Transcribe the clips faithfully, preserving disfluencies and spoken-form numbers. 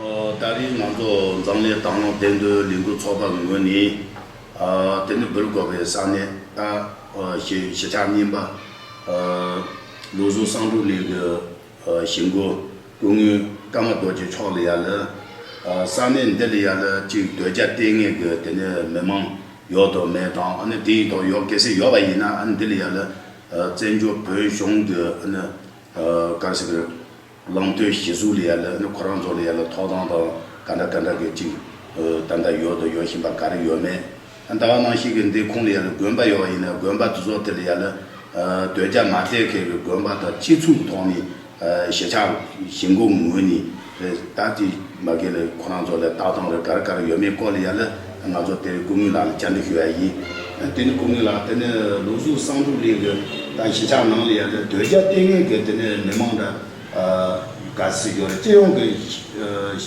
ཨོ། ད་རེས་ང་ཚོ་འཛམ་གླིང་དྭང་བླངས་བདེན་དོན་ལས་འགུལ་ཚོགས་པ་གི་ངོས་ནས། ཨ། དེ་ནི་འབུལ་དགོས་པའི་ས་གནས་ད། ཨ། གཞིས་གཞིས་ཆགས་རྙིང་པ། ཨ། ལུགས་ཟུང་བསམ་གྲུབ་གླིང་གི། ཨ། གཞིས་འགོ་སྐུ་ངོ་ཀརྨ་རྡོ་རྗེ་མཆོག་ལ་ཡ་ལ། ཨ། ས་གནས་འདི་ལ་ཡ་ལ་ཅིག་དོལ་རྒྱལ་ལྟས་ངན་གི་དེ་ནི་མི་མང་ཡོད་དང་མེད་དང་། ཨ་ནི་དེ་ཡིན་དང་ཡོད་གལ་སྲིད་ཡོད་པ་ཡིན་ན། ཨ་ནི་འདི་ལ་ཡ་ལ། ཨ། བཙན་བྱོལ་བོད་གཞུང་གི། ཨ་ནི། ཨ། ག་རེ་ཟེར་གི། ལམ་སྟོན་གཞི་བཟུང་ལ་ཡ་ལ། ཨ་ནི་ཁོ་རང་ཚོ་ལ་ཡ་ལ་ཐོབ་ཐང་དང་ག་འདྲ་ག་འདྲ་གི་ཅིག་ཨ། ད་ལྟ་ཡོད་དང་ཡོད་བཞིན་པ་ག་རེ་ཡོད་མེད། ཨ། ད་ག་ནང་བཞིན་གི་འདི་ཁོངས་ལ་ཡ་ལ་དགོན་པ་ཡོད་པ་ཡིན་ན། དགོན་པ་དེ་ཚོ་དེ་ལ་ཡ་ལ། ཨ། དོལ་རྒྱལ་མ་དར་མཁན་གི་དགོན་པ་དང་གཅིག་མཚུངས་ཐོག་ནས། ཨ། གཞིས་ཆགས་གཞིས་འགོ་ངོས་ནས་རེད། ད་དེ་མ་གི་ལ་ཁོ་རང་ཚོ་ལ་ལྟ་སྟངས་རེད། ག་རེ་ག་རེ་ཡོད་མེད་སྐོར་ལ་ཡ་ལ་ང་ཚོ་དེ་རིང་སྐུ་ངོ་ལགས་ལ་བཅར་འདྲི་ཞུ་ཡ་ཡིན། ཨ། དེ་ནི་སྐུ་ངོ་ལགས། དེ་ནི་ལུགས་ཟུང་བསམ་གྲུབ་གླིང་གི་ད་གཞིས་ཆགས་ནང་ལ་ཡ་ལ་དོལ་རྒྱལ་ལྟས་ངན་གི་དེ་ནི་མི་མང་འདྲ། ཨ། ག་ཟེར་ཡོད་རེད། སྤྱི་ཡོངས་ཀྱི། ཨ།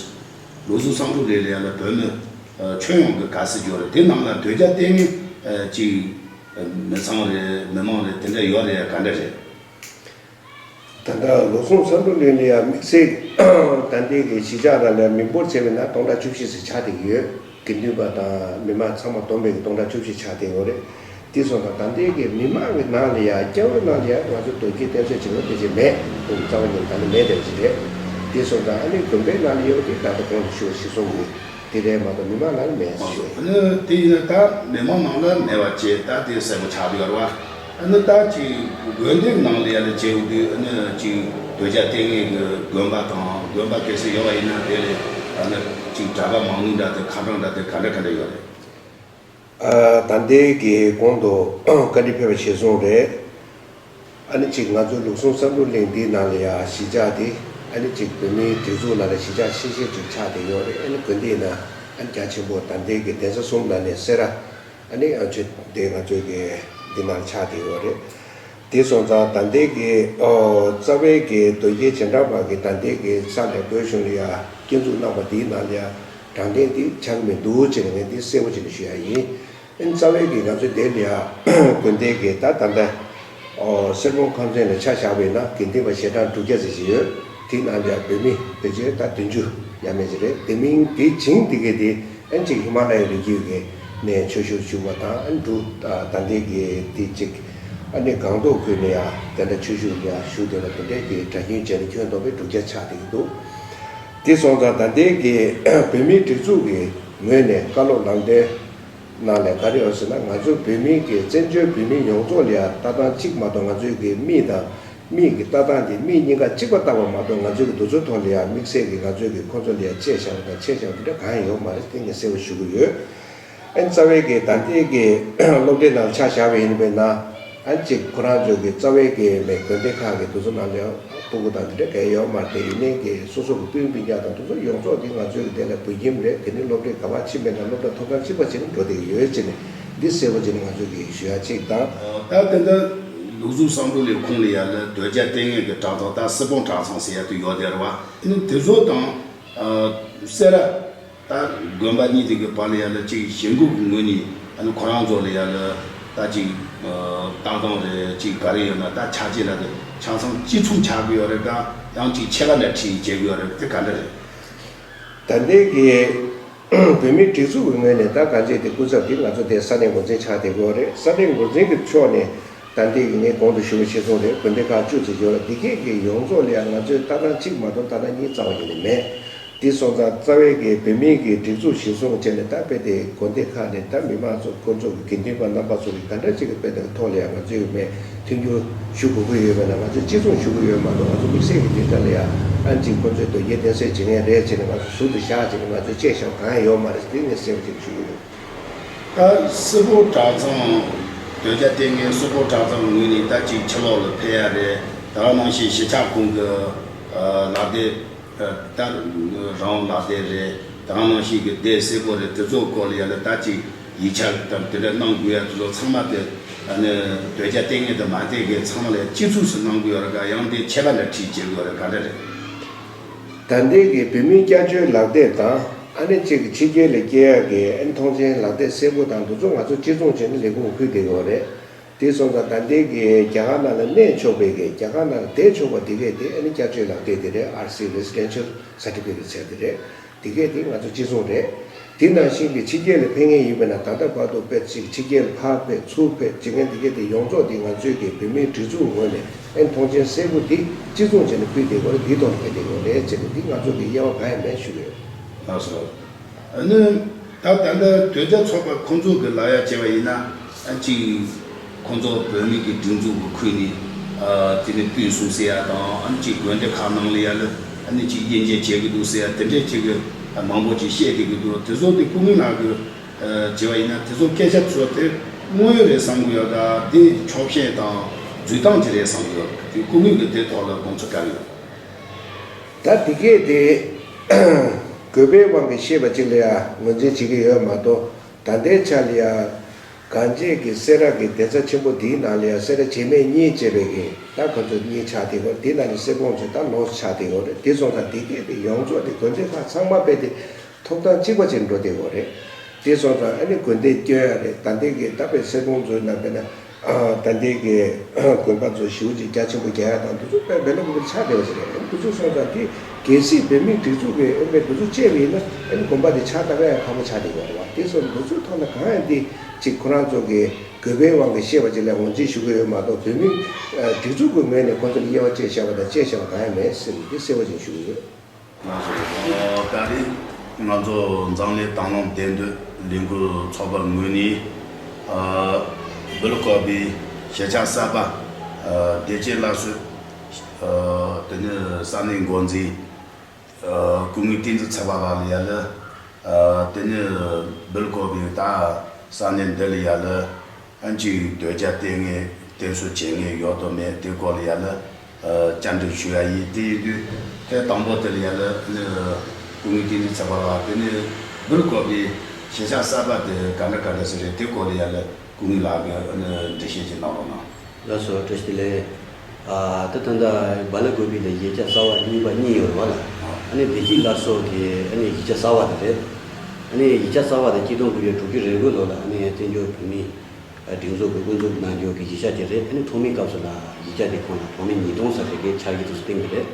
ལུགས་ཟུང་བསམ་གྲུབ་གླིང་ལ་ཡ་ལ་བོད་མི། ཨ། ཁྱོན་ཡོངས་ཀྱི་ག་ཟེར་ཡོད་རེད། དེ་ནང་ལ་དོལ་རྒྱལ་ལྟས་ངན། ཨ། ཅིག་ཨ། མི་ཚང་རེད། མི་མང་རེད། དེ་འདྲ་ཡོད་རེད། ག་འདྲ་རེད། ད་ལྟ་ལུགས་ཟུང་བསམ་གྲུབ་གླིང་ལ་ཡ་དམིགས་བསལ་ད་ལྟའི་གི་གཞིས་ཆགས་ནང་ལ་མི་འབོར་བྱས་པ་ཡིན་ན་སྟོང་ཕྲག་བཅུ་བཞི་ཙམ་ཆགས་བསྡད་ཀྱི་ཡོད། དགེ་འདུན་པ་དང་མི་མང་ཚང་མ་བསྡོམས་པའི་གི་སྟོང་ཕྲག་བཅུ་བཞི་ཆགས་བསྡད་ཡོད་རེད། དེ་སོང་ཙང་ད་ལྟའི་གི་མི་མང་གི་ནང་ལ་ཡ། སྐྱ་བོའི་ནང་ལ་ཡ་ང་ཚོ་དོལ་རྒྱལ་བསྟེན་གསོལ་བྱེད་མཁན་དེ་ཅིག་མེད། རྩ་བ་ཉིད་ནས་ད་ནི་མེད་བསྡད་པ་ཅིག་རེད། དེ་སོང་ཙང་ཨ་ནི་དགོན་པའི་ནང་ལ་ཡོད་པ་དེ་ད་ལྟ་གོང་དུ་ཞུས་པ་གཞིར་བཟུང་གི་དེ་རེད་མ་གཏོགས་མི་མང་ནང་ལ་མེད་ཟེར་ཞུ་ཡ་ཡིན། ཨ་ནི་དེ་ཡིན་ན་ད་མི་མང་ནང་ལ་མེད་པ་བྱས། ད་དེ་གསལ་པོ་ཆགས་བསྡད་ཡོད་རེད་བ། ཨ་ནི་ད་ཅིག་དགོན་སྡེ་ནང་ལ་ཡ་ལ་བྱས་ཡོང་དུས། ཨ་ནི་ཅིག་དོལ་རྒྱལ་ལྟས་ངན་གྱི་དགོན་པ་དང་། དགོན་པ་གལ་སྲིད་ཡོད་པ་ཡིན་ན་དེ་ལ། ཨ་ནི་ཅིག་གྲྭ་པ་མང་ཉུང་འདྲ་དེ། ཁ་གྲངས་འདྲ་དེ་ག་འདྲ་ག་འདྲ་ཡོད་རེད། ཨ། ད་ལྟའི་གི་གོང་དུ་བཀའ་འདྲི་ཕེབས་པ་གཞིར་བཟུང་རེད། ཨ་ནི་ཅིག་ང་ཚོ་ལུགས་ཟུང་བསམ་གྲུབ་གླིང་འདིའི་ནང་ལ་ཡ་གཞིས་ཆགས་དེ། ཨ་ནི་ཅིག་བོད་མིའི་སྒྲིག་འཛུགས་ནང་ལ་གཞིས་ཆགས་ཆེ་ཤོས་ཅིག་ཆགས་བསྡད་ཡོད་རེད། ཨ་ནི་དགོན་སྡེའི་ནང་ཨ་ནི་རྒྱ་ཆེན་པོ་ད་ལྟའི་གི་གདན་ས་གསུམ་ནང་ནས་སེ་ར། ཨ་ནི་ཨ་ཆོས་སྡེ་ང་ཚོའི་གི་འདི་ནང་ཆགས་བསྡད་ཡོད་རེད། དེ་སོང་ཙང་ད་ལྟའི་གི། ཨོ། རྩ་བའི་གི་དོལ་རྒྱལ་རྗེས་འབྲང་པ་གི་ད་ལྟའི་གི་ས་ནས་བོད་གཞུང་ལ་ཡ་སྐྱོན་འཛུགས་གནང་བ་འདིའི་ནང་ལ་ཡ་དྲང་བདེན་འདི་ཆགས་ཀྱི་མི་འདུག་ཅེས་ངས་འདི་གསལ་པོ་བྱས་ནས་ཞུ་ཡ་ཡིན། ཨ་ནི་རྩ་བའི་གི་ང་ཚོའི་འདི་ལ་ཡ་དགོན་སྡེ་གི་ད་ད་ལྟ། ཨོ། གསེར་སྦོམ་ཁང་ཚན་ལ་ཆ་བཞག་པ་ཡིན་ན་དགེ་འདུན་པ་ཞལ་གྲངས་དྲུག་བརྒྱ་ཙམ་ཞིག་ཡོད། དེའི་ནང་ལ་ཡ་བོད་མི་ཕལ་ཆེར་ད་བདུན་ཅུ་ཡས་མས་ཅིག་རེད། དེ་མིན་དེ་བྱིངས་དེ་གའི་དེ། ཨ་ནི་ཅིག་ཧི་མ་ལ་ཡའི་རི་རྒྱུད་ཀྱི་ནས་ཆོས་ཞུ་ཞུ་བ་དང་། ཨ་ནི་འབྲུག་ད་ལྟའི་གི་དེ་ཅིག་ཨ་ནི་སྒང་ཏོག་ཁུལ་ནས་ཡང་དེ་འདྲ་ཆོས་ཞུ་ཡང་ཞུ་བསྡད་པ་དེ་འདྲའི་གི་གྲྭ་རྒྱུན་བྱས་ནས་ཁྱོན་བསྡོམས་པས་དྲུག་བརྒྱ་ཆགས་བསྡད་ཀྱི་འདུག་དེ་སོང་ཙང་ད་ལྟའི་གི་བོད་མིའི་སྒྲིག་འཛུགས་ཀྱི་ངོས་ནས་བཀའ་སློབ་ལམ་སྟོན་ནང་ལ་ག་རེ་ཡོད་ཟེར་ན། ང་ཚོ་བོད་མིའི་གི་བཙན་བྱོལ་བོད་མི་ཡོངས་རྫོགས་ལ་ཡང་ལྟ་སྟངས་གཅིག་མ་གཏོགས། ང་ཚོའི་གི་མིག་དང་མིག་གི་ལྟ་སྟངས་དེ་མིག་གཉིས་ཀ་གཅིག་པ་ལྟ་བ་མ་གཏོགས། ང་ཚོའི་གི་འདི་ཚོའི་ཐོག་ལ་ཡང་དམིགས་བསལ་གྱི་ང་ཚོའི་གི་ཁོང་ཚོ་ལ་ཡང་དཔྱད་བཞག་པ་དང་ཆད་བཞག་པ་དེ་འདྲ་གང་ཡང་ཡོད་མ་རེད། དེ་ངས་གསལ་པོ་ཞུ་གི་ཡོད། ཨ་ནི་རྩ་བའི་གི་ད་ལྟའི་གི་སློབ་གྲྭའི་ནང་ཆ་བཞག་པ་ཡིན་པས་ན། ཨ་ནི་གཅིག་ཁོ་རང་ཚོའི་གི་རྩ་བའི་གི་མེད་དགོན་སྡེ་ཁག་གི་འདི་ཚོ་ནང་ལ་ཡང་སྤུ་གུ་དང་དེ་འདྲ་གང་ཡང་ཡོད་མ་རེད། དེ་ཡིན་ནའི་གི་སོ་སོ་གི་སྤུན་སྤུན་ཀྱག་དང་འདི་ཚོ་ཡོངས་རྫོགས་དེ་ང་ཚོའི་གི་དེ་ལ་བོད་ཁྱིམ་རེད། དེ་ནི་སློབ་གྲྭའི་ག་པར་ཕྱིན་པས་ན་སློབ་གྲྭ་ཐོབ་ཐང་གཅིག་པ་བྱས་ནས་འགྲོ་བསྡད་ཀྱི་ཡོད་ཅེས་ནས། འདི་གསལ་པོ་བྱས་ནས་ང་ཚོས་ཀྱིས་ཞུ་ཡ་གཅིག་དང་། ད་དེ་འདྲ་ལུགས་ཟུང་བསམ་གྲུབ་གླིང་ཁོངས་ལ་ཡ་ལ་དོལ་རྒྱལ་ལྟས་ངན་གྱི་གྲྭ་ཚང་ད་སྲིད་སྤུངས་གྲྭ་ཚང་ཟེར་ཡ་དེ་ཡོད་དེ་རེད་བ། ཨ་ནི་དེ་ཚོ་དང་སེ་ར་ད་དགོན་པ་གཉིས་དེ་གི་བར་ལ་ཡ་ལ་གཅིག་གཞིས་འགོ་གི་ངོས་ནས། ཨ་ནི་ཁོ་རང་ཚོ་ལ་ཡ་ལ་ད་གཅིག་ལྟ་སྟངས་རེད། གཅིག་ག་རེ་ཡོད་ན་ད་ཆ་རྐྱེན་ལ་དེ་ཆ་ཚང་གཅིག་མཚུངས་ཆགས་ཀྱི་ཡོད་རེད་ག་ཡང་གཅིག་ཕྱེད་ཀ་ནས་ཁྲིད་བྱེད་ཀྱི་ཡོད་རེད། དེ་ག་འདྲ་རེད། ད་ལྟའི་གི་བོད་མིའི་སྒྲིག་འཛུགས་ཀྱི་ངོས་ནས་ད་གང་ཅི་དེ་སྐུ་ཚབ་དེ་ང་ཚོ་དེ་ས་གནས་འགོ་འཛིན་ཆགས་བསྡད་ཀྱི་ཡོད་རེད། ས་གནས་འགོ་འཛིན་གྱི་ཕྱོགས་ནས་ད་ལྟའི་གི་ངས་གོང་དུ་ཞུ་བ་ཞིག་གསུངས་རེད། དགོན་སྡེ་ཁག་བཅུ་ཙམ་ཡོད་རེད། དེ་གས་ཀྱི་ཡོངས་རྫོགས་ལ་ཡང་ང་ཚོས་ལྟ་སྟངས་གཅིག་མ་གཏོགས་ལྟ་སྟངས་གཉིས་རྩ་བ་ཉིད་ནས་མེད། དེ་སོང་ཙང་རྩ་བའི་གི་བོད་མིའི་གི་སྒྲིག་འཛུགས་གཞིར་བཟུང་བྱས་ནས། ད་དཔེ་དེ་དགོན་སྡེ་ཁག་ནས་ད་མི་མང་ཚོ་ཁོ་ཚོ་གི་དགེ་འདུན་པ་རྣམ་པ་ཚོ་གི་ག་འདྲ་ཅིག་གི་དཔེ་དེ་གི་ཐོག་ལ་ཡང་ང་ཚོས་མེད། མཐུན་འགྱུར་ཞུ་དགོས་ཀྱི་ཡོད་པས་ན། ང་ཚོས་གཅིག་མཚུངས་ཞུ་གི་ཡོད་མ་གཏོགས། ང་ཚོ་དམིགས་བསལ་གྱི་དེ་འདྲ་ལ་ཡ་ཨ་ནི་གཅིག་ཁོ་ཚོས་དོལ་རྒྱལ་བསྟེན་གསོལ་བྱེད་མཁན་རེད་ཅེས་ནས་ང་ཚོ་ཟུར་དུ་བཞག་བྱས་ནས་ང་ཚོས་དཔྱད་བཞག་གང་ཡང་ཡོད་མ་རེད། དེ་ངས་གསལ་པོ་ཅིག་ཞུ་གི་ཡོད། ད་སྲིད་སྤུངས་གྲྭ་ཚང་། དོལ་རྒྱལ་ལྟས་ངན་སྲིད་སྤུངས་གྲྭ་ཚང་ངོས་ནས་ད་ཅིག་ཕྱི་ལོགས་ལ་ཕེབས་ཡ་རེད། ད་ག་ནང་བཞིན་གཞིས་ཆགས་ཁོངས་ཀྱི་ལག་དེབ། ད་རང་ལག་དེབ་རེད། ད་ག་ནང་བཞིན་གྱི་དེབ་སེར་པོ་རེད། དེ་ཚོའི་སྐོར་ལ་ཡ་ལ་ད་ཅིག་ཡིག་ཆ་དང་དེ་འདྲ་གནང་དགོས་ཡ་དེ་ཚོ་ཚང་མ་དེ་ཨ་ནི་དོལ་རྒྱལ་ལྟས་ངན་དེ་མ་བལྟས་གི་ཚང་མ་ལ་སྤྱི་ཚོགས་སུ་གནང་དགོས་ཡོད་རེད་ག་ཡང་དེ་ཆད་པ་འདྲ་ཁྲིད་བྱེད་དགོས་རེད་ག་འདྲ་རེད། ད་ལྟའི་གི་བོད་མིའི་སྐྱབས་བཅོལ་ལག་དེབ་དང་ཨ་ནི་གཅིག་གི་ཕྱི་རྒྱལ་ལ་སྐྱེལ་ཡ་གི་ཨ་ནི་ཐོངས་མཆན་ལག་དེབ་གསལ་པོ་དང་འདི་ཚོ་ང་ཚོ་གཅིག་མཚུངས་བྱས་ནས་ལས་ཁུངས་ཕུལ་བསྡད་ཡོད་རེད། དེ་སོང་ཙང་ད་ལྟའི་གི་རྒྱ་གར་ནང་ལ་གནས་ཆོག་པའི་གི་རྒྱ་གར་ནང་ལ་བསྡད་ཆོག་པ་དེ་གས་དེ་ཨ་ནི་སྐྱབས་བཅོལ་ལག་དེབ་དེ་རེད། ཨར་སི་རེ་སི་ཌེན་ཤལ་སར་ཊི་ཕི་ཀེ་ཊི་ཟེར་དེ་རེད། དེ་གས་དེ་ང་ཚོ་གཅིག་མཚུངས་རེད། དེ་ནང་བཞིན་གྱི་ཕྱི་རྒྱལ་ལ་ཕེབས་མཁན་ཡིན་པ་ན་ད་ལྟ་བར་དུ་ཕེབས་ཅིག་ཕྱི་རྒྱལ་ལ་ཕར་ཕེབས་ཚུར་ཕེབས་བྱེད་མཁན་དེ་གས་དེ་ཡོངས་རྫོགས་དེ་ང་ཚོའི་གི་བོད་མིའི་སྒྲིག་འཛུགས་ངོས་ནས་ཨེ་ཐོངས་མཆན་གསལ་པོ་དེ་གཅིག་མཚུངས་བྱས་ནས་ཕུལ་བསྡད་ཡོད་རེད། དེའི་ཐོག་ནས་ཕེབས་བསྡད་ཡོད་རེད་ཟེར་ནས་དེ་ང་ཚོ་གི་དབྱེ་བ་གང་ཡང་མེད་ཞུ་གི་ཡོད། ལགས་སོ། ཨ་ནི། ད་ད་ལྟ་དོལ་རྒྱལ་ཚོགས་པ་ཁོང་ཚོ་གི་ལབ་ཡ་བྱས་པ་ཡིན་ན་ཨ་ཅིག་ཁོང་ཚོ་བོད་མི་གི་སྒྲིག་འཛུགས་ཀྱི་ཁུལ་ནས་ཨ་དེ་ནས་སྤུན་གསུམ་ཟེར་ཡ་དང་ཨ་ནི་ཅིག་དགོན་སྡེ་ཁག་ནང་ལ་ཡ་ལ་ཨ་ནི་ཅིག་དབྱེ་འབྱེད་བྱེད་ཀྱི་འདུག་ཟེར་ཡ་དེ་འདྲས་ཅིག་གི་མང་པོ་ཅིག་བཤད་བསྡད་ཀྱི་འདུག་དེ་ཚོ་དེ་སྐུ་ངོ་ལགས་ཀྱི་བྱས་པ་ཡིན་ན་དེ་ཚོ་སྐད་ཆ་ཚོ་དེ་དངོས་ཡོད་རེད་བསམ་གྱི་ཡོད་ད་དེ་ཕྱོགས་ཞེན་དང་འཛུལ་སྟངས་ཅིག་རེད་བསམ་གྱི་ཡོད་དེ་སྐུ་ངོ་གི་དེ་ཐོག་ལ་དགོངས་ཚུལ་ག་རེ་ཡོད། ད་དེ་གས་དེ་དགོས་པའི་དབང་གིས་བཤད་པ་ཅིག་ལ་ཡ་ངོས་འཛིན་བྱེད་ཀྱི་ཡོད་མ་གཏོགས་ད་ལྟའི་ཆ་ལ་ཡ་གངས་ཅན་གྱི་སེ་ར་གི་གདན་ས་ཆེན་པོ་འདིའི་ནང་ལ་ཡ་སེ་ར་བྱེས་སྨད་གཉིས་བཅས་པའི་གི་ད་ཁོ་ཚོ་གཉིས་ཆགས་བསྡད་ཡོད་རེད། དེ་ནང་ནས་གསེར་ཀོང་ཚོ་ད་ལོགས་སུ་ཆགས་བསྡད་ཡོད་རེད། དེ་སོང་ཙང་དེ་གས་དེ་ཡོངས་རྫོགས་དེ་དགོན་སྡེ་ཁག་ཚང་མ་དཔེ་དེ། ཐོབ་ཐང་གཅིག་པ་ཅིག་འགྲོ་བསྡད་ཡོད་རེད། དེ་སོང་ཙང་ཨ་ནི་དགོན་སྡེ་བསྐྱོན་ཡ་རེད། ད་ལྟའི་གི་ད་དཔེ་གསེར་ཀོང་མཚོའི་ནང་དཔེར་ན་ཨ་ད་ལྟའི་གི་དགོན་པ་ཚོ་ཞེ་པོ་ཅིག་རྒྱ་ཆེན་པོ་རྒྱག་ཡ་དང་འདི་ཚོ་དཔེ་བེ་ལ་གུ་བེ་ལ་ཆགས་བསྡད་པ་ཞིག་རེད། ཨ་ནི་འདི་ཚོ་སོང་ཙང་དེ་གལ་སྲིད་བོད་མིའི་སྒྲིག་འཛུགས་ཀྱི་ཨ་ནི་འདི་ཚོ་བཅད་པ་ཡིན་ན་ཨ་ནི་དགོན་པ་དེ་ཕྱག་བཏབ་ཡ་ཡང་ཁག་པོ་ཆགས་བསྡད་ཡོད་རེད་བ། དེ་སོང་འདི་ཚོའི་ཐོག་ལ་གང་ཡང་དེ་ཅིག་ཁོ་རང་ཚོ་གི་དགོས་པའི་དབང་གིས་བཤད་པ་ཅིག་ལ་ངོས་འཛིན་ཞུ་གི་ཡོད་མ་གཏོགས་བོད་མིའི་སྒྲིག་འཛུགས་ཀྱི་ངོས་ནས་ཁོ་ཚོ་ལ་དབྱེ་བ་བཅད་བཞག་པ་དང་བཅད་བཞག་པ་གང་ཡང་མེད་ཟེར་ནས་འདི་གསལ་པོ་ཅིག་ཞུ་གི་ཡོད། ང་ཚོ་ད་རེས་ང་ཚོ་འཛམ་གླིང་དང་བླངས་བདེན་དོན་ལས་འགུལ་ཚོགས་པ་ངོས་ནས་ཨ་སྦེལ་ཀོབ་པའི་གཞིས་ཆགས་གསར་པ་ཨ་བདེ་སྐྱིད་སླར་གསོའི་ཨ་དེ་ནས་ས་གནས་འགོ་འཛིན་ཨ་སྐུ་ངོ་བསྟན་འཛིན་ཚེ་དཔག་ལགས་ལ་ཡ་ལ་ཨ་དེ་ནས་སྦེལ་ཀོབ་པའི་ད་ས་གནས་འདི་ལ་ཡ་ལ། ཨ་ནི་གཅིག་དོལ་རྒྱལ་ལྟས་ངན་བསྟེན་གསོལ་བྱེད་མཁན་ཡོད་དོ་མེད་དེ་སྐོར་ལ་ཡ་ལ་ཨ་བཅར་འདྲི་ཞུ་ཡ་ཡིན། དེ་ཡིན་དུས་ཐེངས་དང་པོ་དེ་ལ་ཡ་ལ་ཨ་ནི་སྐུ་ངོ་བསྟན་འཛིན་ཚེ་དཔག་ལགས་དེ་ནས་སྦེལ་ཀོབ་པའི་གཞིས་ཆགས་གསར་པ་དེ་ག་འདྲ་ག་འདྲ་ཞིག་རེད་དེ་སྐོར་ལ་ཡ་ལ་སྐུ་ངོ་ལགས་ཀྱིས་ཨ་ནི་འགྲེལ་བཤད་ཅིག་གནང་རོགས་གནང་། ལགས་སོ་བཀྲ་ཤིས་བདེ་ལེགས། ཨ་ད་ད་ལྟ་སྦེལ་ཀོབ་པའི་ལ་གཞིས་ཆགས་གསར་པ་གཉིས་པ་གཉིས་ཡོད་རེད་བ་ལ། ཨ་ནི་བདེ་སྐྱིད་སླར་གསོ་གི་ཨ་ནི་གཞིས་ཆགས་གསར་པ་དེ་རེད། ཨ་ནི་གཞིས་ཆགས་གསར་པ་དེ་གཅིག་སྟོང་དགུ་བརྒྱ་དྲུག་ཅུ་རེ་དགུ་ལོ་ལ་ཨ་ནི་བཙན་བྱོལ་བོད་མིའི་སྒྲིག་འཛུགས་ཀྱིས་དབུ་འཛུགས་གནང་རྒྱུ་གི་གཞིས་ཆགས་ཅིག་རེད། ཨ་ནི་ཐོག་མའི་སྐབས་སུ་ལ་གཞིས་ཆགས་དེ་ཁོངས་ལ་གྲོང་མི་ཉིས་སྟོང་ཙམ་རེ་གའི་ཆགས་ཀྱི་འདུག་སེ་བསྟན་གྱི་རེད།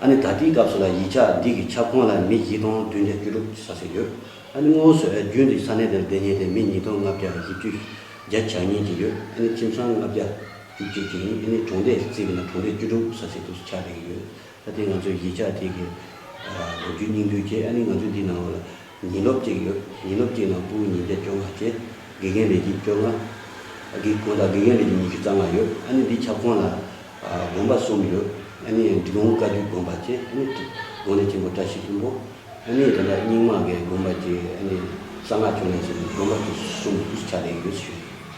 ཨ་ནི་ད་ལྟའི་སྐབས་སུ་ལ་གཞིས་ཆགས་འདི་གི་ཁྱབ་ཁོངས་ལ་མི་བཞི་སྟོང་བདུན་བརྒྱ་བཅུ་དྲུག་ཙམ་ཟིན་ཡོད། ཨ་ནི་དངོས་སུ་ཨ་རྒྱུན་དུ་ས་གནས་དེར་བསྡད་མཁན་དེ་མི་ཉིས་སྟོང་ལྔ་བརྒྱ་བཞི་བཅུ་གྱ་གཉིས་ཅིག་ཡོད། ཨ་ནི་ཁྱིམ་ཚང་ལྔ་བརྒྱ་བཅུ་གཅིག་ཅིག་ཡིན། ཨ་ནི་གྲོང་སྡེ་བརྩིས་པ་ན་གྲོང་སྡེ་བཅུ་དྲུག་ཙམ་ཟིན་འདུག་སེ་ཆགས་བསྡད་ཀྱི་ཡོད། ད་ལྟའི་ང་ཚོའི་གཞིས་ཆགས་དེ་གི་ཨ་ལོ་རྒྱུས་སྙིང་བསྡུས་བྱས། ཨ་ནི་ང་ཚོའི་འདི་ནང་ལ་ཉིན་སློབ་གཅིག་ཡོད། ཉིན་སློབ་གཅིག་ནང་ཕྲུ་གུ་ཉིས་བརྒྱ་བཅོ་ལྔ་བྱས། དགེ་རྒན་ལས་བྱེད་བཅོ་ལྔ། དགེ་གང་ལྟར་དགེ་རྒན་ལས་བྱེད་ཉི་ཤུ་རྩ་ལྔ་ཡོད། ཨ་ནི་འདི་ཁྱབ་ཁོངས་ལ་ཨ་དགོན་པ་གསུམ་ཡོད། ཨ་ནི་འབྲི་གུང་བཀའ་བརྒྱུད་དགོན་པ་བྱས། ཨ་ནི་དགོན་གནས་ཆེན་པོ་བཀྲ་ཤིས་ལྷུན་པོ། ཨ་ནི་ད་ལྟ་རྙིང་མ་གི་དགོན་པ་བྱས། ཨ་ནི་གསང་སྔགས་ཕྱོགས་ནས་ཟེར་ནས་དགོན་པ་དེ་གསུམ་དུ་ཆགས་བསྡད་ཡོད་ཞུ།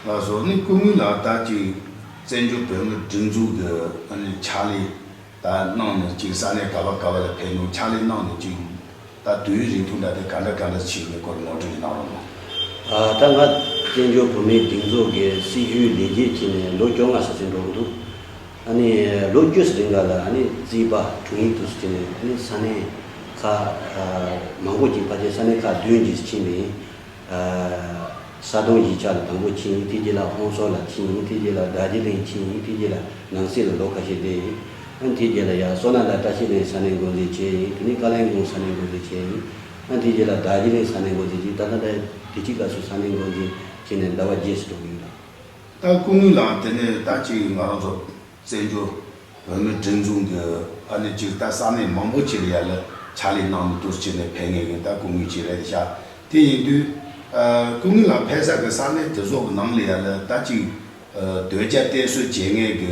ལགས་སོ། ཨ་ནི་སྐུ་ངོ་ལགས་ད་ཅིག་བཙན་བྱོལ་བོད་མིའི་སྒྲིག་འཛུགས་ཀྱི་ཨ་ནི་ཕྱག་ལས། ད་གནང་ནས་ཅིག་ས་གནས་ག་བ་ག་བ་ལ་ཕེབས་ནས་ཕྱག་ལས་གནང་ནས་ཅིག་ད་དུས་ཡུན་རིང་ཐུང་འདྲ་དེ་ག་འདྲ་ག་འདྲ་ཞིག་ཡིན་མིན་སྐོར་ངོ་སྤྲོད་ཅིག་གནང་རོགས་གནང་། ཨ་ད་ང་བཙན་བྱོལ་བོད་མིའི་སྒྲིག་འཛུགས་ཀྱི་སྲིད་བྱུས་ལས་བྱེད་བྱས་ནས་ལོ་བཅོ་ལྔ་ཙམ་ཟིན་འགྲོ་གི་འདུག་ཨ་ནི་ལོ་བཅུ་ཙམ་རིང་ག་ལ་ཨ་ནི་རྩིས་པ་དྲུང་ཡིག་ཏུ་བྱས་ནས་ཨ་ནི་ས་གནས་ཁག་ཨ་མང་པོ་ཅིག་ཕལ་ཆེར་ས་གནས་ཁག་བདུན་ཅིག་ཕྱིན་པ་ཡིན། ས་དོང་གཞིས་ཆགས་ལ་དང་པོ་ཕྱིན་ཡིན། དེ་རྗེས་ལ་ཧོན་སོར་ལ་ཕྱིན་ཡིན། དེ་རྗེས་ལ་རྡོ་རྗེ་གླིང་ཕྱིན་ཡིན། དེ་རྗེས་ལ་ནང་སྲིད་ལ་ལོ་ཁ་ཤས་བསྡད་ཡིན། ཨ་དེ་རྗེས་ལ་ཡང་སོ་ན་དང་བཀྲ་ཤིས་གླིང་ས་གནས་འགོ་འཛིན་བྱས་ཡིན། དེ་ནས་བཀའ་བློན་སྐུ་ས་གནས་འགོ་འཛིན་བྱས་ཡིན། ཨ་དེ་རྗེས་ལ་རྡོ་རྗེ་གླིང་ས་གནས་འགོ་འཛིན་བྱས། ད་ལྟ་ད་དེ་གཅིག་སྐབས་སུ་ས་གནས་འགོ་འཛིན་བྱས་ནས་ཟླ་བ་བརྒྱད་ཙམ་འགྲོ་གི་ཡོད་ལགས། ད་སྐུ་ངོ་ལགས་དེ་ནས་ད་ཅིག་ང་རང་ཚོ་བཙན་བྱོལ་བོད་མིའི་སྒྲིག་འཛུགས་འདི་ཨ་ནི་ཅིག་ད་ས་གནས་མང་པོ་ཅིག་ལ་ཡ་ལ་ཕྱག་ལས་གནང་ནས་འདུག་སེ་བྱས་ནས་ཕེབས་མཁན་གྱི་ད་སྐུ་ངོ་ཅིག་རེད་ཤག་དེ་ཡིན་དུས་ཨ་སྐུ་ངོ་ལགས་ཕེབས་ས་གི་ས་གནས་དེ་ཚོ་གི་ནང་ལ་ཡ་ལ་ད་ཅིག་ཨ་དོལ་རྒྱལ་བསྟེན་གསོལ་བྱེད་མཁན་གྱི་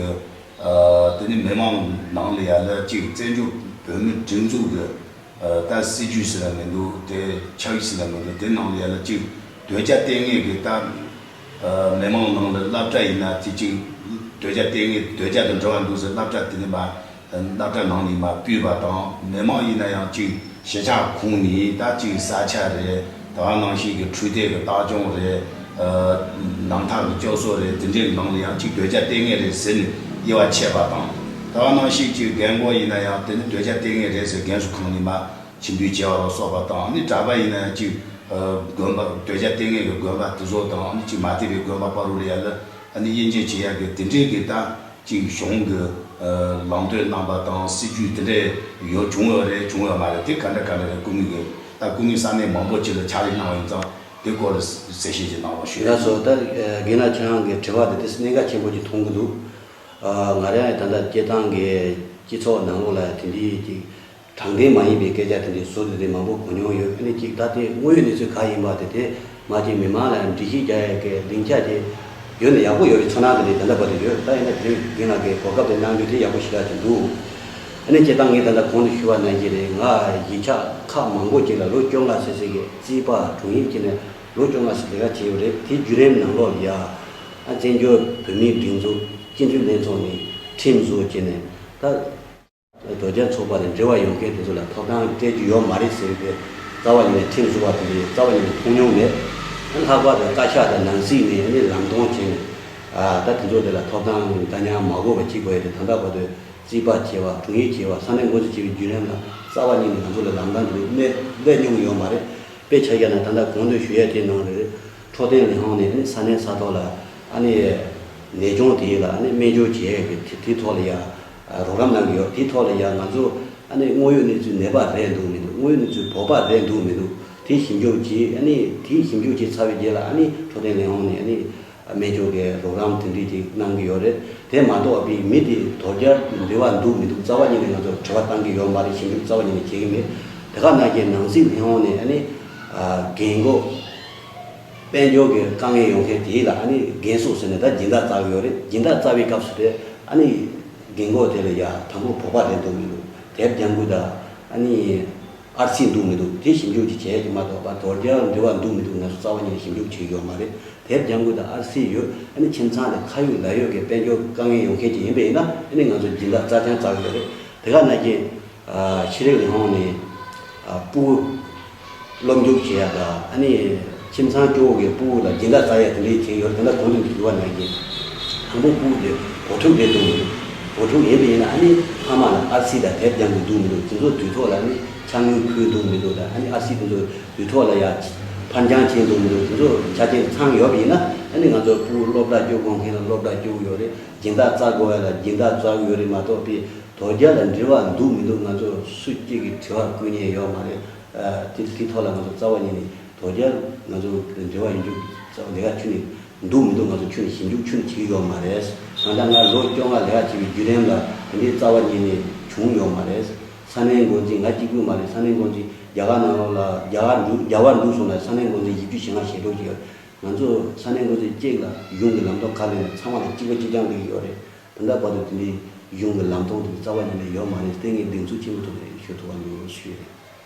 ཨ་དེ་ནི་མི་མང་ནང་ལ་ཡ་ལ་ཅིག་བཙན་བྱོལ་བོད་མིའི་སྒྲིག་འཛུགས་ཀྱི་ཨ་ད་སྲིད་བྱུས་ཟེར་ན་མི་འདུག་དེ་ཆབ་ཡིག་ཟེར་ན་མི་འདུག་དེ་ནང་ལ་ཡ་ལ་ཅིག་དོལ་རྒྱལ་བསྟེན་མཁན་གྱི་ད་ཨ་མི་མང་ནང་ལ་སློབ་གྲྭ་ཡིན་ན་དེ་ཅིག་དོལ་རྒྱལ་བསྟེན་མཁན་དོལ་རྒྱལ་དང་འབྲེལ་བ་འདུག་ཟེར་སློབ་གྲྭ་དེ་ནི་མ་སློབ་གྲྭ་ནང་ནས་མ་ཕུད་པ་དང་མི་མང་ཡིན་ན་ཡང་ཅིག་གཞིས་ཆགས་ཁོངས་ནས་ད་ཅིག་ས་ཆ་རེད། ད་ག་ནང་བཞིན་གྱི་འཕྲུལ་དེབ་ཀྱི་བཏགས་ཆུང་རེད། ཨ་ནང་ཐག་གི་སྐྱོ་སོ་རེད། དེ་འདྲའི་ནང་ལ་ཡང་ཅིག་དོལ་རྒྱལ་ལྟས་ངན་རེད་ཟེར་ནས་དབྱེ་བ་ཕྱེ་བ་དང་། ད་ག་ནང་བཞིན་གྱི་རྒན་གོག་ཡིན་ན་ཡང་དེ་ནི་དོལ་རྒྱལ་ལྟས་ངན་རེད་ཟེར་རྒན་གསོ་ཁང་ནས་མར་ཆིབས་བསྒྱུར་བྱས་པ་ལ་སོགས་པ་དང་། ཨ་ནི་གྲྭ་པ་ཡིན་ན་ཡང་ཅིག་ཨ་དགོན་པ་དོལ་རྒྱལ་ལྟས་ངན་གྱི་དགོན་པ་དེ་ཚོ་དང་། ཨ་ནི་ཅིག་མ་དད་པའི་དགོན་པ་བར་དུ་ལ་ཡ་ལ། ཨ་ནི་དབྱེ་འབྱེད་བྱེད་ཡག་གི་དེ་འདྲའི་གི་ད་ཅིག་གཞུང་གི་ཨ་ལམ་སྟོན་གནང་པ་དང་སྲིད་ཇུས་དེ་འདྲ་ཡོད་བྱུང་ཡོད་རེད། བྱུང་ཡོད་མ་རེད། དེ་ག་འདྲ་ག་འདྲ་རེད། སྐུ་ངོ་གི་ད་སྐུ་ངོ་ས་གནས་མང་པོ་ཅིག་ལ་ཕྱག་ལས་གནང་བ་ཡིན་ཙང་། དེ་སྐོར་ལ་གསལ་བཤད་ཅིག་གནང་རོགས་ཞུ། ལགས་སོ། ད་རྒན་ལགས་ཁྱེད་རང་གི་དྲི་བ་དེ་ཏོག་ཙམ་གནད་འགག་ཆེན་པོ་ཅིག་མཐོང་གི་འདུག་ཨ་ང་རང་ད་ལྟ་སྐྱེ་ཐང་གི་སྤྱི་ཚོགས་ནང་ལོགས་ལ་དེ་འདྲའི་ཅིག་དྲང་བདེན་མ་ཡིན་པའི་སྐད་ཆ་དེ་འདྲའི་བཟོ་དེ་དེ་མང་པོ་གོ་མྱོང་ཡོད། ཨ་ནི་ཅིག་ད་དེ་དངོས་ཡོད་གནས་ཚུལ་ག་ཡིན་པ་དེ་དེ་མ་ཅིག་མི་མང་ལ་འགྲེལ་བཤད་རྒྱག་ཡག་གི་ལན་ཆ་དེ་ཡོད་ན་ཡག་པོ་ཡོད་པའི་ཚོར་སྣང་དེ་འདྲའི་ད་ལྟ་བར་དུ་ཡོད། ད་ཡིན་ན་དེ་རིང་རྒན་ལགས་ཀྱིས་གོ་སྐབས་དེ་གནང་རྒྱུ་དེ་ཡག་པོ་ཞེ་དྲག་ཅིག་འདུག་ཨ་ནི་སྤྱིར་བཏང་ངས་ད་ལྟ་གོང་དུ་ཞུས་པ་ནང་བཞིན་རེད། ང་གཞིས་ཆགས་ཁག་མང་པོ་ཅིག་ལ་ལོ་བཅོ་ལྔ་ཟེར་ཟེར་གི་རྩིས་པ་དྲུང་ཡིག་བྱས་ནས་ལོ་བཅོ་ལྔ་ཟེར་ལས་ཀ་བྱས་ཡོད་རེད། དེ་བརྒྱུད་རིམ་ནང་ལོགས་ལ་ཡ་ཨ་བཙན་བྱོལ་བོད་མིའི་སྒྲིག་འཛུགས་སྤྱི་འཐུས་ལྷན་ཚོགས་ནས་ཁྲིམས་བཟོ་བྱས་ནས་ད། དོལ་རྒྱལ་ཚོགས་པ་དང་འབྲེལ་བ་ཡོད་མཁན་དེ་ཚོ་ལ་ཐོབ་ཐང་སྤྲད་རྒྱུ་ཡོད་མ་རེད་ཟེར་བའི་རྩ་བ་ཉིད་ནས་ཁྲིམས་བཟོ་བ་དེ་འདྲའི་རྩ་བ་ཉིད་ནས་མཐོང་མྱོང་མེད། ལྷག་པར་དུ་བཀའ་ཤག་དང་ནང་སྲིད་ནས་ནི་ལམ་སྟོན་བྱས་ནས། ཨ་ད་དེ་ཚོ་དེ་ལ་ཐོབ་ཐང་འདྲ་མཉམ་མ་དགོས་པ་བྱེད་དགོས་ཡ་དེ་ད་ལྟ་བར་དུ་རྩིས་པ་བྱས་པ་དྲུང་ཡིག་བྱས་པ་ས་གནས་འགོ་འཛིན་བྱས་པའི་བརྒྱུད་རིམ་ལ་རྩ་བ་ཉིད་ནས་ང་ཚོ་ལ་ལམ་སྟོན་དེ་ཚོ་སླེབས་སླེབས་མྱོང་ཡོད་མ་རེད། དཔེ་ཆ་བཞག་ན་ད་ལྟ་གོང་དུ་ཞུ་ཡ་དེ་ནང་རེད། འཕྲོད་བསྟེན་ལས་ཁུངས་ནས་ཨ་ནི་ས་གནས་ས་ཐོག་ལ་ཨ་ནི་ནད་གཅོང་དེ་ལ་ཨ་ནི་སྨན་བཅོས་བྱེད་ཡས་ཀྱི་དེ་དེ་ཐོག་ལ་ཡ་རོགས་རམ་གནང་གི་ཡོད། དེ་ཐོག་ལ་ཡ་ང་ཚོ་ཨ་ནི་དངོས་ཡོད་གནས་ཚུལ་ནད་པ་རེད་འདུག་མི་འདུག་དངོས་ཡོད་གནས་ཚུལ་བོད་པ་རེད་འདུག་མི་འདུག་དེ་ཞིབ་འཇུག་བྱས། ཨ་ནི་དེ་ཞིབ་འཇུག་བྱས་ཚར་བའི་རྗེས་ལ་ཨ་ནི་འཕྲོད་བསྟེན་ལས་ཁུངས་ནས་ཨ་ནི་སྨན་བཅོས་ཀྱི་རོགས་རམ་དེ་འདྲས་ཅིག་གནང་གི་ཡོད་རེད། དེ་མ་གཏོགས་པའི་མི་དེ་དོལ་རྒྱལ་འབྲེལ་བ་འདུག་མི་འདུག་རྩ་བ་ཉིད་ནས་ང་ཚོ་དྲི་བ་བཏང་གི་ཡོད་མ་རེད། ཞིབ་འཇུག་རྩ་བ་ཉིད་ནས་བྱེད་ཀྱི་མེད། དེ་ག་ནང་བཞིན་ནང་སྲིད་ལས་ཁུངས་ནས་ཨ་ནི་རྒན་གོག་དཔལ་འབྱོར་གྱི་དཀའ་ངལ་ཡོང་མཁན་དེ་ལ་ཨ་ནི་རྒན་གསོ་ཟེར་ནས་ད་སྦྱིན་བདག་བཙལ་གྱི་ཡོད་རེད། སྦྱིན་བདག་བཙལ་བའི་སྐབས་སུ་དེ་ཨ་ནི་རྒན་གོག་དེ་ལ་ཡ་དང་པོ་བོད་པ་རེད་འདུག་མི་འདུག་དེབ་ལྗང་གུ་དང་ཨ་ནི་ཨར་སི་འདུག་མི་འདུག་དེ་ཞིབ་འཇུག་ཅིག་བྱས་ཀྱི་མ་གཏོགས་པ་དོལ་རྒྱལ་འབྲེལ་བ་འདུག་མི་འདུག་ང་ཚོ་རྩ་བ་ཉིད་ནས་ཞིབ་འཇུག་བྱེད་ཀྱི་ཡོད་མ་རེད། དེབ་ལྗང་གུ་དང་ཨར་སི་ཡོད། ཨ་ནི་ཁྱིམ་ཚང་དེ་ཁ་ཡོད་ལག་ཡོད་ཀྱི་དཔལ་འབྱོར་དཀའ་ངལ་ཡོང་མཁན་ཅིག་ཡིན་པ་ཡིན་ན་ཨ་ནི་ང་ཚོ་སྦྱིན་བདག་རྩ་ཆེན་བཙལ་གྱི་ཡོད་རེད། དེ་ག་ནང་བཞིན་ཨ་ཤེས་རིག་ལས་ཁུངས་ནས་ཨ་སྤུ་གུ་སློབ་འཇུག་བྱེད་ཡ་དང་ཨ་ནི་ཁྱིམ་ཚང་སྐྱོ་བོ་གི་སྤུ་གུ་ལ་སྦྱིན་བདག་བཙལ་ཡ་དེ་འདྲའི་བྱས་ཡོད་རེད། དེ་འདྲ་གོང་དུ་ཞུས་པ་ནང་བཞིན་དང་པོ་སྤུ་གུ་དེ་བུ་ཕྲུག་རེད་འདུག་མི་འདུག་བུ་ཕྲུག་ཡིན་པ་ཡིན་ན་ཨ་ནི་ཕ་མ་ལ་ཨར་སི་དང་དེབ་ལྗང་གུ་འདུག་མི་འདུག་དེ་ཚོ་དུས་ཐོག་ལ་ཨ་ནི་ཕྱག་དངུལ་ཕུལ་འདུག་མི་འདུག་དང་ཨ་ནི་ཨར་སི་དེ་ཚོ་དུས་ཐོག་ལ་ཡ་ཕར་འགྱངས་བྱས་འདུག་མི་འདུག་དེ་ཚོ་ཆ་རྐྱེན་ཚང་ཡོད་པ་ཡིན་ན་ཨ་ནི་ང་ཚོ་སྤུ་གུ་སློབ་གྲྭ་སྐྱོར་དགོས་མཁན་ལ་སློབ་གྲྭ་སྐྱོར་གྱི་ཡོད་རེད། སྦྱིན་བདག་བཙལ་དགོས་ཡ་ལ་སྦྱིན་བདག་བཙལ་གྱི་ཡོད་རེད་མ་གཏོགས་པའི་དོལ་རྒྱལ་ལ་འབྲེལ་བ་འདུག་མི་འདུག་ང་ཚོ་སུ་གཅིག་གིས་དྲི་བ་བཀོད་མཁན་ཡོད་མ་རེད། ཨ་དེ་དེ་ཐོག་ལ་ང་ཚོ་རྩ་བ་ཉིད་ནས་དོལ་རྒྱལ་ང་ཚོ་འབྲེལ་བ་ཡོད་རྒྱུ་རྩ་བ་ལས་ཀ་ཁྱོན་ནས་འདུག་མི་འདུག་ང་ཚོ་ཁྱོན་ནས་ཞིབ་འཇུག་ཁྱོན་ནས་བྱེད་ཀྱི་ཡོད་མ་རེད། ད་ལྟ་ང་ལོ་བཅོ་ལྔ་ལས་ཀ་བྱེད་པའི་བརྒྱུད་རིམ་ལ་དེ་འདྲའི་རྩ་བ་ཉིད་ནས་བྱུང་ཡོད་མ་རེད། ས་གནས་འགོ་འཛིན་ང་གཅིག་པུ་མ་རེད། ས་གནས་འགོ་འཛིན་རྒྱ་གར་ནང་ལོགས་ལ་རྒྱ་གར་འགྲོ་རྒྱ་བལ་འགྲོ་སོང་ན་ས་གནས་འགོ་འཛིན་བཞི་བཅུ་ཞེ་ལྔ་ཞེ་དྲུག་ཅིག་ཡོད། ང་ཚོ་ས་གནས་འགོ་འཛིན་གཅིག་ལ་གཞུང་གི་ལམ་སྟོན་ག་རེ་ནས་ཚང་མ་ལ་གཅིག་པ་གཅིག་རྐྱང་སླེབས་ཀྱི་ཡོད་རེད། ད་ལྟ་བར་དུ་དེ་འདྲའི་གཞུང་གི་ལམ་སྟོན་དེ་རྩ་བ་ཉིད་ནས་ཡོད་མ་རེད། དེ་ངས་གདེང་ཚོད་ཆེན་པོ་ཐོག་ནས་ཞུ་ཐུབ་པ་མི་འདུག་ཞུས་རེད།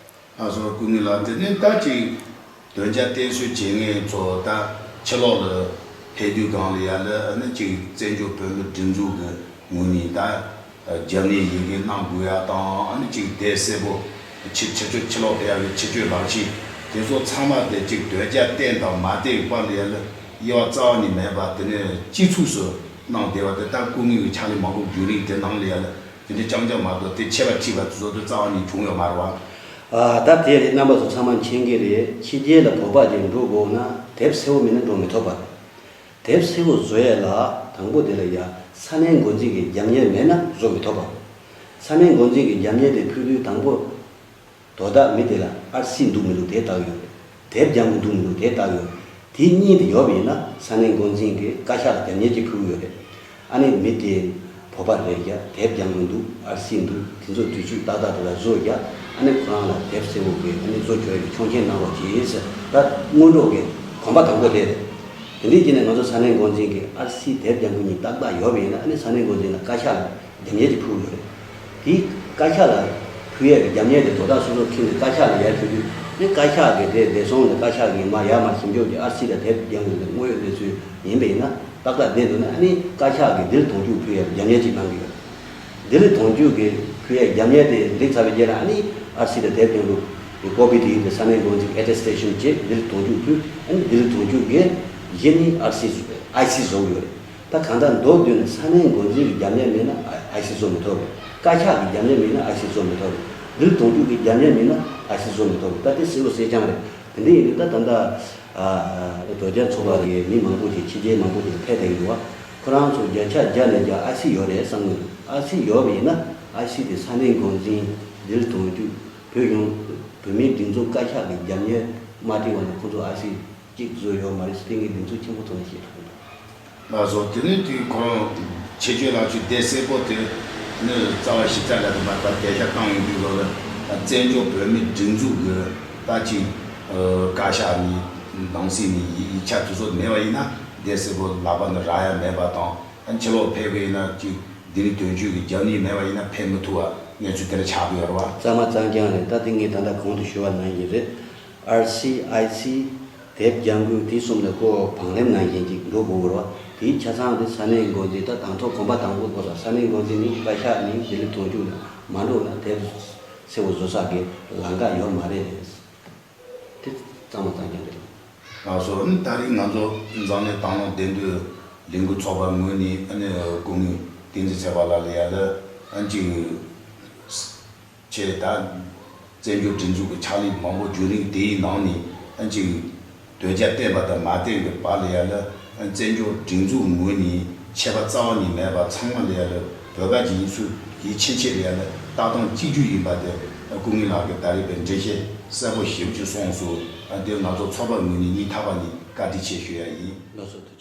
ལགས་སོ། སྐུ་ངོ་ལགས། དེ་ནས་ད་ཅིག་དོལ་རྒྱལ་བསྟེན་གསོལ་བྱེད་མཁན་ཚོ་ད་ཕྱི་ལོགས་ལ་ཕེབས་དུས་སྒང་ལ་ཡ་ལ་ཨ་ནི་ཅིག་བཙན་བྱོལ་བོད་མིའི་སྒྲིག་འཛུགས་ཀྱི་ངོས་ནས་ད་རྒྱབ་གཉེར་ཡི་གེ་གནང་དགོས་ཡ་དང་། ཨ་ནི་ཅིག་དེབ་གསལ་པོ་ཕྱི་ཕྱི་སྤྱོད་ཕྱི་ལོགས་ཕེབས་ཡ་གི་ཕྱི་སྤྱོད་ལག་ཁྱེར་དེ་ཚོ་ཚང་མ་དེ་ཅིག་དོལ་རྒྱལ་བསྟེན་དང་མ་བསྟེན་གྱི་བར་ལ་ཡ་ལ་དབྱེ་བ་རྩ་བ་ནས་མེད་པ། དེ་ནས་སྤྱི་ཚོགས་སུ་གནང་བསྡད་པ་དེ་ད་སྐུ་ངོ་གི་ཕྱག་ལས་མང་པོ་བརྒྱུད་རིམ་དེ་ནང་ལ་ཡ་ལ། དེ་འདྲ་རྐྱང་རྐྱང་མ་གཏོགས་དེ་ཆད་པ་ཁྲིད་པ་དེ་ཚོ་དེ་རྩ་བ་ནས་བྱུང་ཡོད་མ་རེད་བ། ཨ་ད་དེ་རེད། རྣམ་པ་ཚོ་ཚང་མ་མཁྱེན་གྱི་རེད། ཕྱི་རྒྱལ་ལ་བོད་པ་ཅིག་འགྲོ་དགོས་ན་དེབ་གསལ་པོ་མེད་ན་འགྲོ་མི་ཐུབ་པ་རེད། དེབ་གསལ་པོ་བཟོ་ཡས་ལ་དང་པོ་དེ་ལ་ཡ་ས་གནས་འགོ་འཛིན་གྱི་རྒྱབ་གཉེར་མེད་ན་བཟོ་མི་ཐུབ་པ་རེད། ས་གནས་འགོ་འཛིན་གྱི་རྒྱབ་གཉེར་དེ་ཕུལ་དུས་དང་པོ། དོ་བདག་མི་དེ་ལ་ཨར་སི་འདུག་མི་འདུག་དེ་བལྟ་གི་ཡོད་རེད། དེབ་ལྗང་གུ་འདུག་མི་འདུག་དེ་བལྟ་གི་ཡོད་རེད། དེ་གཉིས་དེ་ཡོད་པ་ཡིན་ན་ས་གནས་འགོ་འཛིན་གྱིས་བཀའ་ཤག་ལ་རྒྱབ་གཉེར་ཅིག་ཕུལ་གི་ཡོད་རེད། ཨ་ནི་མི་དེ་བོད་པ་རེད་ཀྱ། དེབ་ལྗང་གུ་འདུག་ཨར་སི་འདུག་དེ་ཚོ་དུས་ཚོད་ཏག་ཏག་དེ་ལ་བཟོ་ཀྱ། ཨ་ནི་ཁོ་རང་ལ་དེབ་གསལ་པོ་གི་ཨ་ནི་བཟོ་བཅུག་ཡ་གི་ཆོག་མཆན་གནང་རོགས་གྱིས་ཟེར། ད་སྔོན་འགྲོ་གི་གོམ་པ་དང་པོ་དེ་རེད། དེ་འདྲའི་རྐྱེན་ནས་ང་ཚོ་ས་གནས་འགོ་འཛིན་གྱིས་ཨར་སི་དེབ་ལྗང་གུ་གཉིས་ཏག་ཏག་ཡོད་པ་ཡིན་ན་ཨ་ནི་ས་གནས་འགོ་འཛིན་ལ་བཀའ་ཤག་ལ་རྒྱབ་གཉེར་ཅིག་ཕུལ་གི་ཡོད་རེད། དེ་བཀའ་ཤག་ལ་ཕུལ་ཡས་ཀྱི་རྒྱབ་གཉེར་དེ་དོ་བདག་སོ་སོ་ཁྱེར་ནས་བཀའ་ཤག་ལ་ཡར་ཕུལ་དུས་ཨ་ནི་བཀའ་ཤག་གིས་དེ་བདེ་སྲུང་ལ་བཀའ་ཤག་གིས་མར་ཡར་མར་ཞིབ་འཇུག་གིས་ཨར་སི་དང་དེབ་ལྗང་གུ་དེ་དངོས་ཡོད་གནས་ཚུལ་ཡིན་པ་ཡིན་ན་ཏག་ཏག་བསྡད་འདུག་ན་ཨ་ནི་བཀའ་ཤག་གིས་འདིར་དོན་འཁྱོལ་ཕུལ་ཡས་ཀྱི་རྒྱབ་གཉེར་ཅིག་གནང་གི་ཡོད། འདིར་དོན་འཁྱོལ་གྱི་ཕུལ་ཡས་རྒྱབ་གཉེར་དེ་འགྲིག་ཚར་བའི་རྗེས་ལ་ཨ་ནི་ཨར་སི་དང་དེབ་ལྗང་གུ་ ཀོ་པི་དེ་ཡིན་ཏེ་ས་གནས་འགོ་འཛིན་ཨེ་ཊེ་སི་ཊེ་ཤན་བྱས་འདི་ལ་དོན་གཅོད་ཕུལ། ཨ་ནི་འདི་ལ་དོན་གཅོད་ཀྱིས་གཞི་ནས་ཨར་སི་ཨའི་སི་བཟོ་གི་ཡོད་རེད། ད་གང་ལྟར་མདོར་བསྡུས་ན་ས་གནས་འགོ་འཛིན་གྱི་རྒྱབ་གཉེར་མེད་ན་ཨའི་སི་བཟོ་མི་ཐུབ་རེད། བཀའ་ཤག་གི་རྒྱབ་གཉེར་མེད་ན་ཨའི་སི་བཟོ་མི་ཐུབ་རེད། འདི་ལ་དོན་གཅོད་ཀྱི་རྒྱབ་གཉེར་མེད་ན་ཨའི་སི་བཟོ་མི་ཐུབ་རེད། ད་དེ་གསལ་པོ་གསལ་རྐྱང་རེད། དེ་འདྲ་ཡིན་དུས་ད་ད་ལྟ་ཨ་ཨ་དོལ་རྒྱལ་ཚོགས་པ་གི་མི་མང་པོ་ཅིག་ཕྱི་རྒྱལ་མང་པོ་ཅིག་ཕེབས་བསྡད་ཀྱི་འདུག་བ། ཁོ་རང་ཚོ་བརྒྱ་ཆ་བརྒྱ་ནས་བརྒྱ་ཨའི་སི་ཡོད་རེད་བསམ་གྱི་འདུག་ཨའི་སི་ཡོད་པ་ཡིན་ན་ཨའི་སི་དེ་ས་གནས་འགོ་འཛིན་འདི་ལ་དོན་གཅོད་བོད་གཞུང་བོད་མིའི་སྒྲིག་འཛུགས་བཀའ་ཤག་གི་རྒྱབ་གཉེར་མ་སྤྲད་པ་ན་ཁོ་ཚོ་ཨའི་སི་གཅིག་བཟོས་ཡོད་མ་རེད་ཟེར་དེ་ངས་གདེང་ཚོད་ཆེན་པོ་ཐོག་ནས་བཤད་ཐུབ་ཀྱི་འདུག་ལགས་སོ། དེ་ནས་དེ་ཁོ་རང་ཁྱེད་ཆོས་ལགས་ཀྱིས་དེ་གསལ་པོ་དེ་ནི་རྩ་བ་ཞིབ་ཕྲ་ལ་དུ་མ་པར་སྐད་ཆ་བཏང་ཡོང་དུས་ལོ་ལ་བཙན་བྱོལ་བོད་མིའི་སྒྲིག་འཛུགས་ཀྱི་ད་ཅིག་བཀའ་ཤག་ནས་ནང་སྲིད་ནས་ཡིག་ཆ་དེ་ཚོ་མེད་པ་ཡིན་ན་དེ་གསལ་པོ་ལག་པ་ནས་རག་ཡ་མེད་པ་དང་། ཕྱི་ལོགས་ཕེབས་པ་ཡིན་ན་ཅིག་འདི་ནི་དོན་གཅོད་ཀྱི་རྒྱབ་གཉེར་མེད་པ་ཡིན་ན་ཕེབས་མི་ཐུབ་པ་གནས་ཚུལ་དེ་འདྲ་ཆགས་ཀྱི་ཡོད་རེད་བ། གཙང་མ་གཙང་རྐྱང་རེད། ད་དེ་ངས་ད་ལྟ་གོང་དུ་ཞུས་པ་ནང་བཞིན་རེད། ཨར་སི་ཨའི་སི། དེབ་རྒྱང་རྒོལ་དེ་གསུམ་ལ་ཁོ་བང་ལེབ་ནང་བཞིན་ཅིག་འགྲོ་དགོས་ཀྱི་རེད་བ། དེའི་ཆ་ཚང་དེ་ས་གནས་འགོ་འཛིན་ད་དང་ཐོག་གོམ་པ་དང་པོ་ཁོ་ས་ས་གནས་འགོ་འཛིན་ནི་བཀའ་ཤག་ནི་ལྡི་ལི་དོན་གཅོད་ལ་མ་འགྲོ་ན་དེབ་གསལ་པོ་བཟོ་ས་གི་ལམ་ཁ་ཡོད་མ་རེད། དེ་གཙང་མ་གཙང་རྐྱང་རེད། ལགས་སོ། ཨ་ནི་ད་རེས་ང་ཚོ་འཛམ་གླིང་སྟེང་ལ་བདེན་དོན་ལས་འགུལ་ཚོགས་པ་ངོས་ནས་ཨ་ནི་སྐུ་ངོ་བསྟན་འཛིན་ཚེ་དཔག་ལགས་ལ་ཡ་ལ་ཨ་ཅིག་ཆེ་ད་བཙན་བྱོལ་སྒྲིག་འཛུགས་ཀྱི་ཕྱག་ལས་མང་པོ་བརྒྱུད་རིམ་དེའི་ནང་ནས་ཨ་ཅིག་དོལ་རྒྱལ་བསྟེན་པ་དང་མ་བསྟེན་གྱི་བར་ལ་ཡ་ལ་བཙན་བྱོལ་སྒྲིག་འཛུགས་ངོས་ནས་ཆད་པ་རྩ་བ་ནས་མེད་པ་ཚང་མ་ལ་ཡ་ལ་བོད་པ་ཅིག་ཡིན་ཚུལ་ཡིད་ཆེས་ཆེད་ལ་ཡ་ལ་ལྟ་སྟངས་གཅིག་གྱུར་ཡིན་པ་དེ་སྐུ་ངོ་ལགས་ཀྱིས་ད་རེས་པའི་འགྲེལ་བཤད་གསལ་པོ་ཞེ་པོ་ཅིག་གསུངས་སོང་། ཨ་དེ་ང་ཚོ་ཚོགས་པ་ངོས་ནས་སྙིང་ཐག་པ་ནས་བཀའ་དྲིན་ཆེ་ཞུ་ཡ་ཡིན། ལགས་སོ།